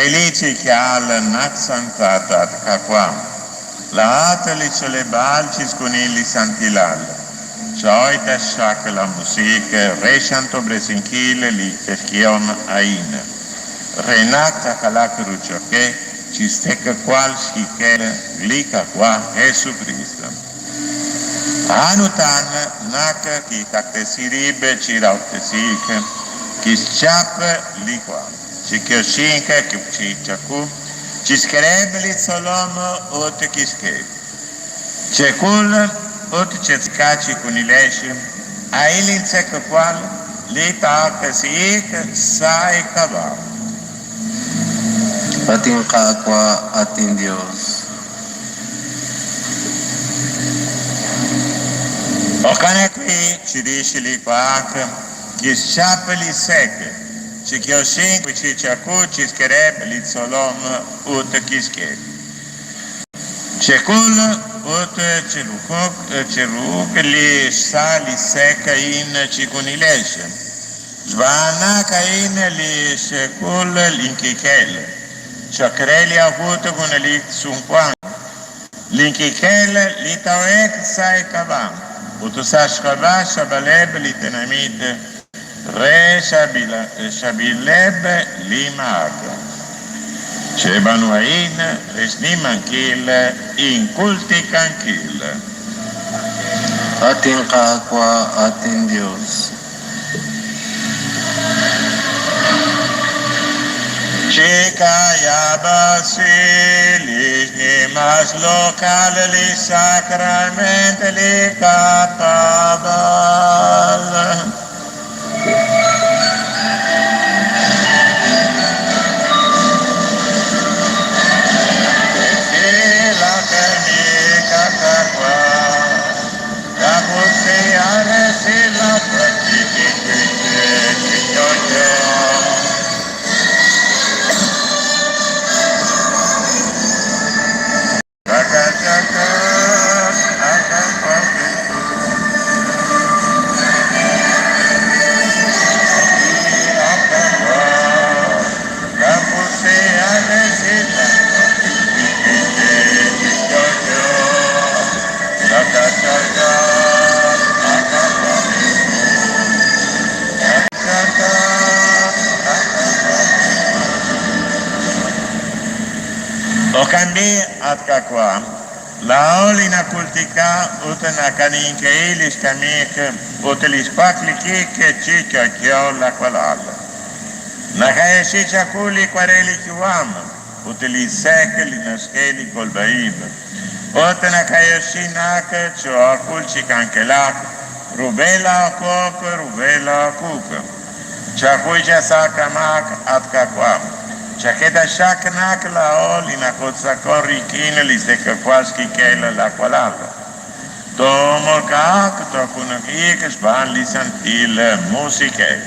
Relik chi yaal naq santat, at Qaawa', laa'at li tzoleb'aal chixjunil li santilal. Chahoy taxaq laamusiq' re xsantob'resinkil li yeechi'ihom a'in, re naq tz'aqalaq ru cho'q qe chi xtz'eqwal xkik'el li Qaawa' Jesukriist. A'an utan naq kixtaqtesi rib' chi rahob'tesiik, kixchap li wa, chi kyoxink chi chaku, chixk'eheb' li tzolom ut kixye, Chek'ul ut chetzeka chejunilex, a'in lintzekewal li taaqtesiik sa' eek'ab'a'. At inQaawa', at inYos. Jo'kan ajwi' chirix li wa'ak kixchap li sek', chi kyoxink chi chaku chixk'eheb' li tzolom ut kixye, Chek'ul ut cheruk li xsa' li sek' a'in chejunilex, xb'aan naq a'in li xk'ul linkik'el. Cho'q re li ajut junelik sumwank, linkik'el li tawe'k sa' eek'ab'a' ut sa' xk'ab'a' xab'aleb' li tenamit re xab'ileb' li maak. Cheb'aanu a'in re xnimankil injultikankil. At inQaawa', at inYos. Chiqayaab'asi li xnimal xloq'al li xsakrameent li qapaab'aal. Jo'kan b'i', at Qaawa', laa'o li naqultika ut naqaninq'ehi li xkamik ut li xwaklijik chi yo'yo laawalal. Naqayeechi'i chawu li wa re li yu'am ut li sek' li naxk'e li kolb'a-ib', ut naqayeechi'i naq choo'ak'ul chi k'anjelak rub'el laawoq rub'el laakuk. Chakuy chasa' qamaak, at Qaawa'. Chak'e taxaq naq laa'o li naqotz'aqon rik'in li xtz'eqewal xkik'el laawalal. Toomolk'a'aq tookunujiiq xb'aan li Santil Musiq'ej.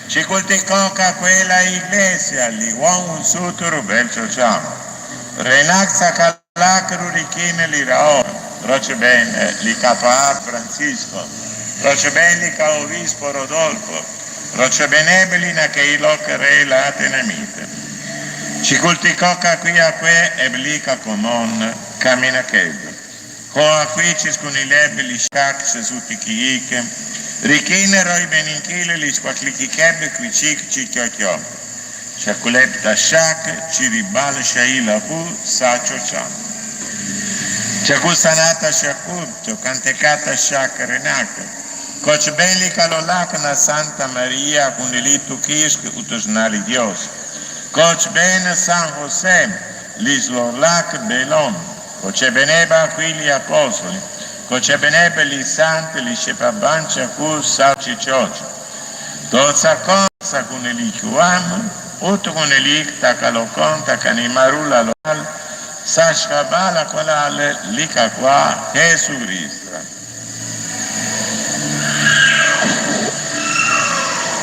Chijultiko'q aawe la Iglesia li wan jun sut rub'el choxa, re naq tz'aqalaq ru rik'in li rahok rochb'een li Qapaap Francisco, rochb'een li Qa'obispo Rodolfo, rochb'eeneb' li neke'ilok re laatenamit. Chijultiko'q ajwi' aawe eb' li qakomon kamenaqeb'. Jo' ajwi' chixjunileb' li xkaq xe'sutq'iik rik'in royb'eninkil li xwaklijikeb' wi' chik chi yo'yo, xak'uleb' taxaq chi rilb'al xsahil aawu sa' choxa. Chakusana taxaq ut chokanteka taxaq re naq kochb'een li kalolaq na Santa Maria junelik tuq'ixq ut xna' li Yos, kochb'een San José li xloq'laj b'eelom. Kocheb'eneb' ajwi' li apóstol, kocheb'eneb' li sant li xe'paab'ank chawu sa' ruuchich'och'. Tootz'aqonq sa' junelik yu'am ut junelik taqaloq'on taqanima ru laaloq'al sa' xk'ab'a' laawalal li Qaawa' Jesukriist.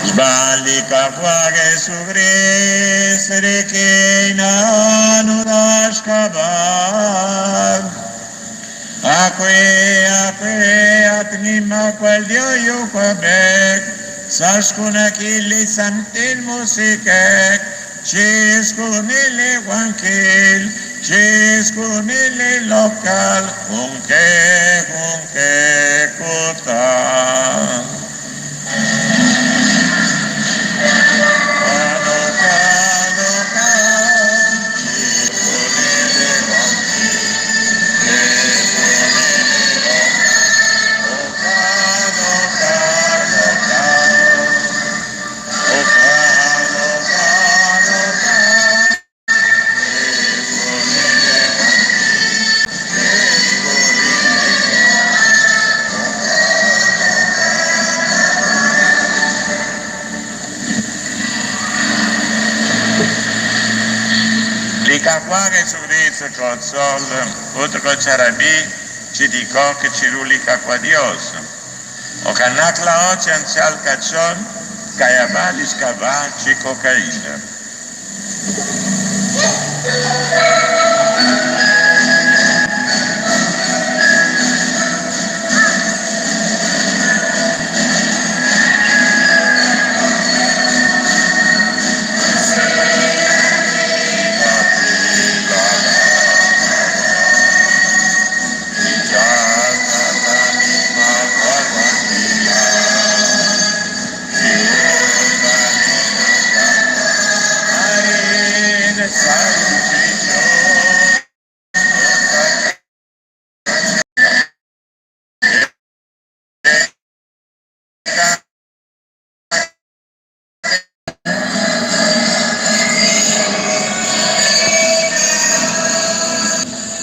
Xb'aan li Qaawa' Jesukriist rik'in a'an ut a' xk'ab'a'. Aawe, aawe, at Nimajwal Yos Yuwa'b'ej, sa' xjunankil li Santil Musiq'ej. Chixjunil li wankil, chixjunil li loq'al, junq'e junq'e kutan. Li Qaawa' Jesukriist kootzol ut koocharabi chi tijok chiru li Qaawa' Dios. Jo'kan naq laa'o chi anchal qach'ool tqayaab'a li xk'ab'a' chi jo'ka'in.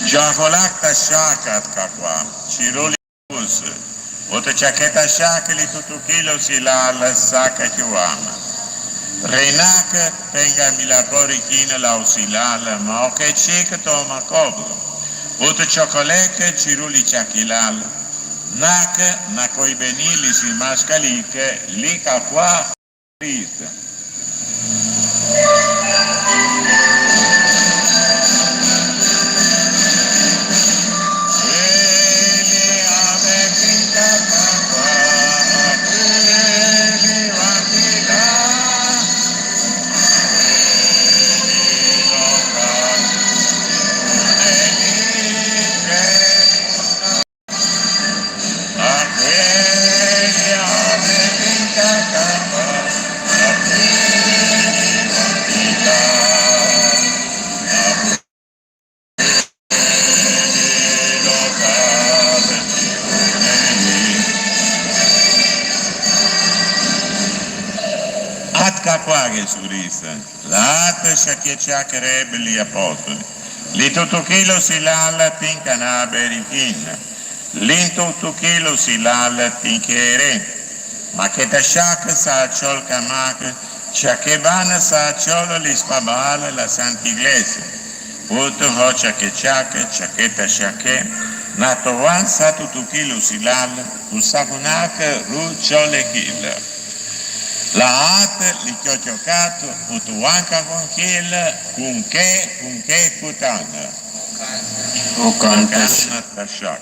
Chakolak taxaq, at Qaawa', chiru li us, ut chak'e taxaq li tuqtuukil usilal sa' qayu'am. Re naq tenq'anb'ilaqo rik'in laa'usilal, maajoq'e chik toomaakob'q, ut chookole'q chiru li ch'a'ajkilal, naq naqoyb'eni li xnimal xkalik li Qaawa' Kriist. At Qaawa' Jesukriist, laa'at xaye chaq reheb' li apóstol, Li tuqtuukil usilal tinkanab' eerik'in, Lintuqtuukil usilal tink'e eere. Ma ke taxaq sa' aach'ool kamaak, chak'e b'an sa' aach'ool li xpaab'aal la Santa Iglesia. Ut jo' chak'e chaq, chak'e taxaq qe, naq toowanq sa' tuqtuukil usilal ut sa' junaq ru ch'oolejil. Laa'at li yo'yokat ut wank aawankil junq'e junq'e kutan. Jo'kan taxaq.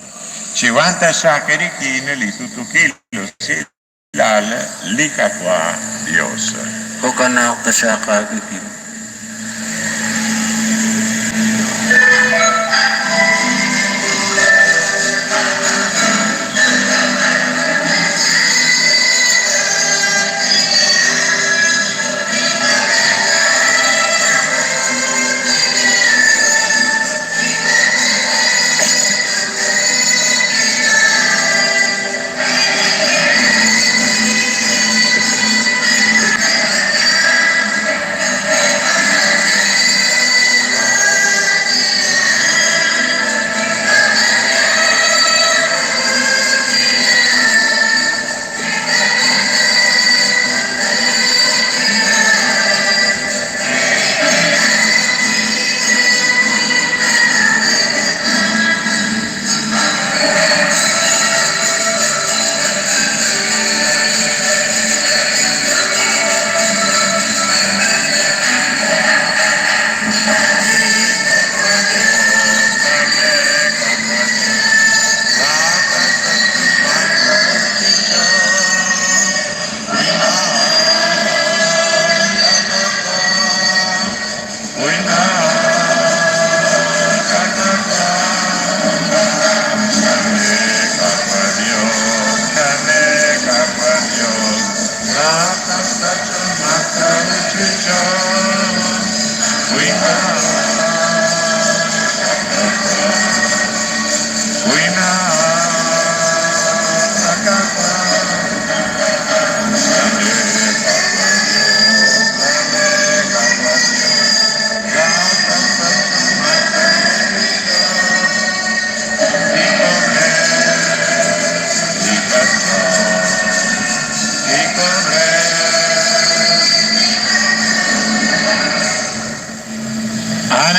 Chiwan taxaq eerik'in li tuqtuukil usilal li Qaawa' Yos. Jo'kanaq taxaq aawik'in.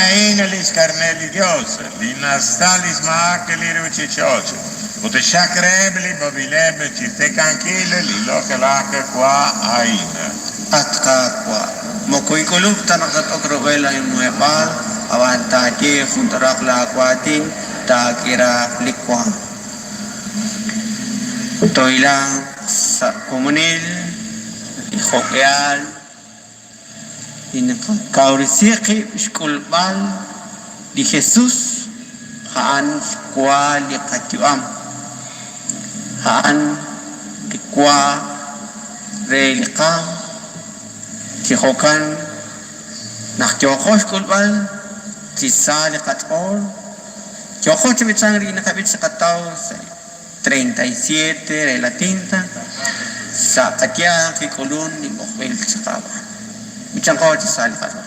A'in li xKarneer li Yos, li naxsach li xmaak li ruuchich'och', ut xaq reheb' li b'ob'ileb' chi xtzekankil li loq'laj wa a'in. At Qaawa', moko ink'ulub' ta naq tat-ok rub'el inmuheb'aal, ab'an taaye jun t'oraq laawaatin, taak'iraaq li waanm. Tohilanq sa' komonil li jo'k'ihal li naqakawresi qib' xk'ulb'al li Jesus, a'an xwa li qayu'am, a'an li wa re li qaam. Chi jo'kan, naq yooqo xk'ulb'al chi sa li qach'ool, yooqo chi b'ichank rik'in li qab'ich xqataw sa' li 37 re la tinta, sa' qayanq kik'ulun li b'oqb'il chaq aab'aan. B'ichanqo chi sa li qach'ool.